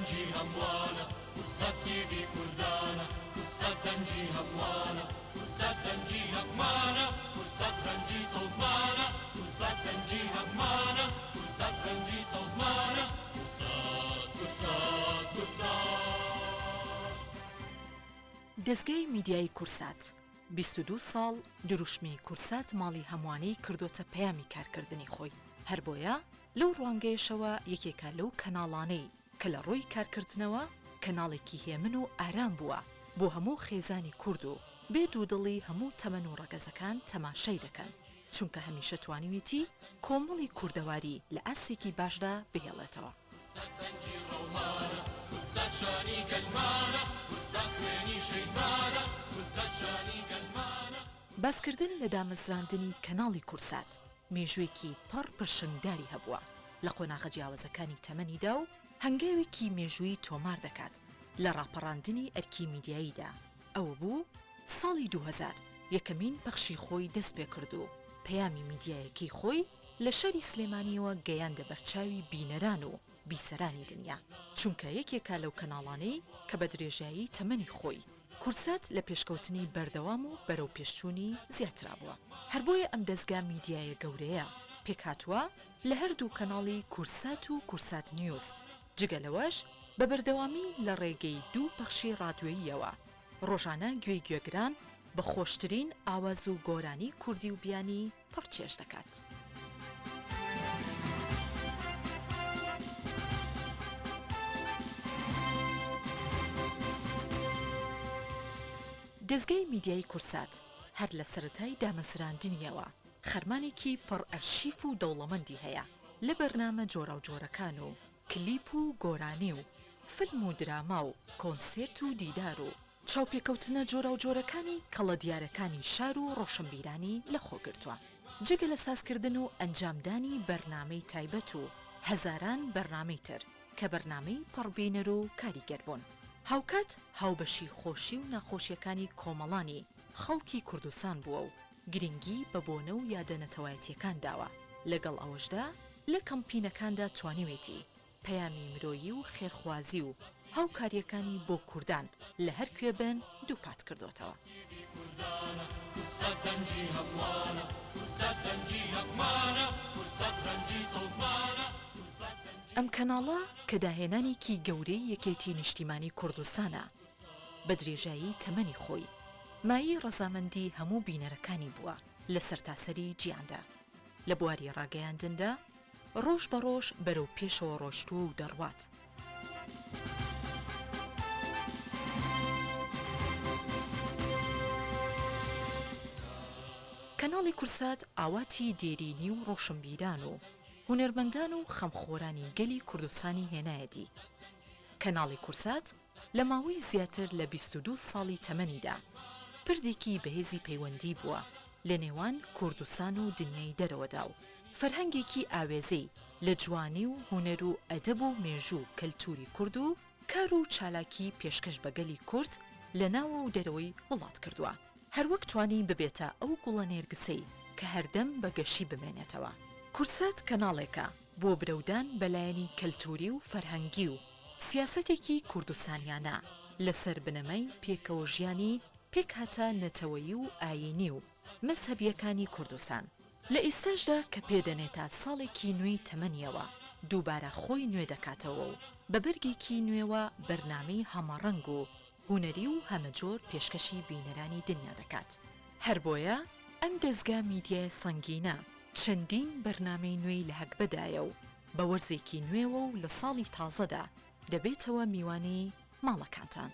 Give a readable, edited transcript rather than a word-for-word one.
دەنگی هەمووانە کوردسات تیڤی کوردانە کوردسات دەنگی هەمووانە کوردسات دەنگی هەقمانە کوردسات ڕەنگی سەوزمانە کوردسات دەنگی هەقمانە کوردسات ڕەنگی سەوزمانە کوردسات کوردسات کوردسات. دەزگای میدیایی کوردسات، 22 ساڵ دروشمی کوردسات ماڵی هەمووانەی کردۆتە پەیامی کارکردنی خۆی، هەر بۆیە لەو ڕوانگەیەشەوە یەکێکە لەو کەناڵانەی کە لە ڕووی کارکردنەوە کەناڵێکی هێمن و ئارام بووە بۆ هەموو خێزانی کورد و بێ دوودڵی هەموو تەمەن و ڕەگەزەکان تەماشای دەکەن چونکە هەمیشە توانیوێتی کۆمەڵی کوردەواری لە ئاستێکی باشدا بهێڵێتەوە. کوردسات دەنگی ڕەومانە کوردسات شانی گەلمانە کوردسات خوێنی شەهیدمانە کوردسات شانی گەلمانە. باسکردن لە دامەزراندنی کەناڵی کوردسات مێژووێکی پڕ پرشنگداری هەبووە لە قۆناغە جیاوازەکانی تەمەنیدا و هەنگاوێکی مێژوویی تۆمار دەکات لە ڕاپەڕاندنی ئەرکی میدیاییدا، ئەوە بوو ساڵی 2000 یەکەمین پەخشی خۆی دەستپێکرد و پەیامی میدیایەکەی خۆی لە شاری سلێمانییەوە گەیاندە بەرچاوی بینەران و بیسەرانی دنیا، چونکە یەکێکە لەو کەناڵانەی کە بە درێژایی تەمەنی خۆی کوردسات لە پێشکەوتنی بەردەوام و بەرەوپێشچوونی زیاترا بووە. هەر بۆیە ئەم دەزگا میدیایە گەورەیە پێکهاتووە لە هەردوو کەناڵی کوردسات و کوردسات نیوز، جگە لەوەش بە بەردەوامی لە ڕێگەی دوو پەخشی ڕادیۆییەوە ڕۆژانە گوێی گوێگران بە خۆشترین ئاواز و گۆرانی کوردی و بیانی پڕ چێژ دەکات. دەزگای میدیایی کوردسات هەر لە سەرەتای دامەزراندنیەوە خەرمانێکی پڕ ئەرشیف و دەوڵەمەندی هەیە لە بەرنامە جۆراوجۆرەکان و کلیپ و گۆرانی و فیلم و دراما و کۆنسێرت و دیدار و چاوپێکەوتنە جۆراوجۆرەکانی کەڵە دیارەکانی شار و ڕۆشنبیرانی لەخۆگرتووە، جگە لە سازکردن و ئەنجامدانی بەرنامەی تایبەت و هەزاران بەرنامەی تر کە بەرنامەی پڕبینەر و کاریگەر بوون. هاوکات هاوبەشی خۆشی و ناخۆشیەکانی کۆمەڵانی خەڵکی کوردستان بووە و گرنگی بە بۆنە و یادە نەتەوایەتیەکان داوە، لەگەڵ ئەوەشدا لە کەمپینەکاندا توانیوێتی پەیامی مرۆیی و خێرخوازی و هاوکارییەکانی بۆ کوردان لە هەر کوێ بن دووپات کردۆتەوە. ئەم کەناڵە کە داهێنانێکی گەورەی یەکێتی نیشتیمانی کوردستانە، بە درێژایی تەمەنی خۆی مایەی ڕەزامەندی هەموو بینەرەکانی بووە لە سەرتاسەری جیاندا لە بواری ڕاگەیاندندا، ڕۆژ بە ڕۆژ بەرەو پێشەوە ڕۆشتووە و دەڕوات. کەناڵی کورسات ئاواتی دێرینی و ڕۆشنبیران و هونەرمەندان و خەمخۆرانی گەلی کوردستانی هێنایە دی. کەناڵی کورسات لە ماوەی زیاتر لە 22 ساڵی تەمەنیدا پردێکی بەهێزی پەیوەندی بووە لە نێوان کوردستان و دنیای دەرەوەدا و فەرهەنگێکی ئاوێزەی لە جوانی و هونەر و ئەدەب و مێژوو و کەلتووری کورد و کار و چالاکی پێشکەش بە گەلی کورد لە ناوە و دەرەوەی وڵات کردووە. هەروەک توانی ببێتە ئەو گوڵە نێرگسەی کە هەردەم بە گەشی بمێنێتەوە. کوردسات کەناڵێکە بۆ برەودان بە لایەنی کەلتووری و فەرهەنگی و سیاسەتێکی کوردستانیانە لەسەر بنەمای پێکەوەژیانی پێکهاتە نەتەوەیی و ئایینی و مەزهەبییەکانی کوردستان. لە ئێستاشدا کە پێ دەنێتە ساڵێکی نوێی تەمەنیەوە، دووبارە خۆی نوێ دەکاتەوە و بە بەرگێکی نوێوە بەرنامەی هەمەڕەنگ و هونەری و هەمەجۆر پێشکەشی بینەرانی دنیا دەکات. هەر بۆیە ئەم دەزگا میدیایە سەنگینە چەندین بەرنامەی نوێی لە هەگبەدایە و بە وەرزێکی نوێوە و لە ساڵی تازەدا دەبێتەوە میوانی ماڵەکانتان.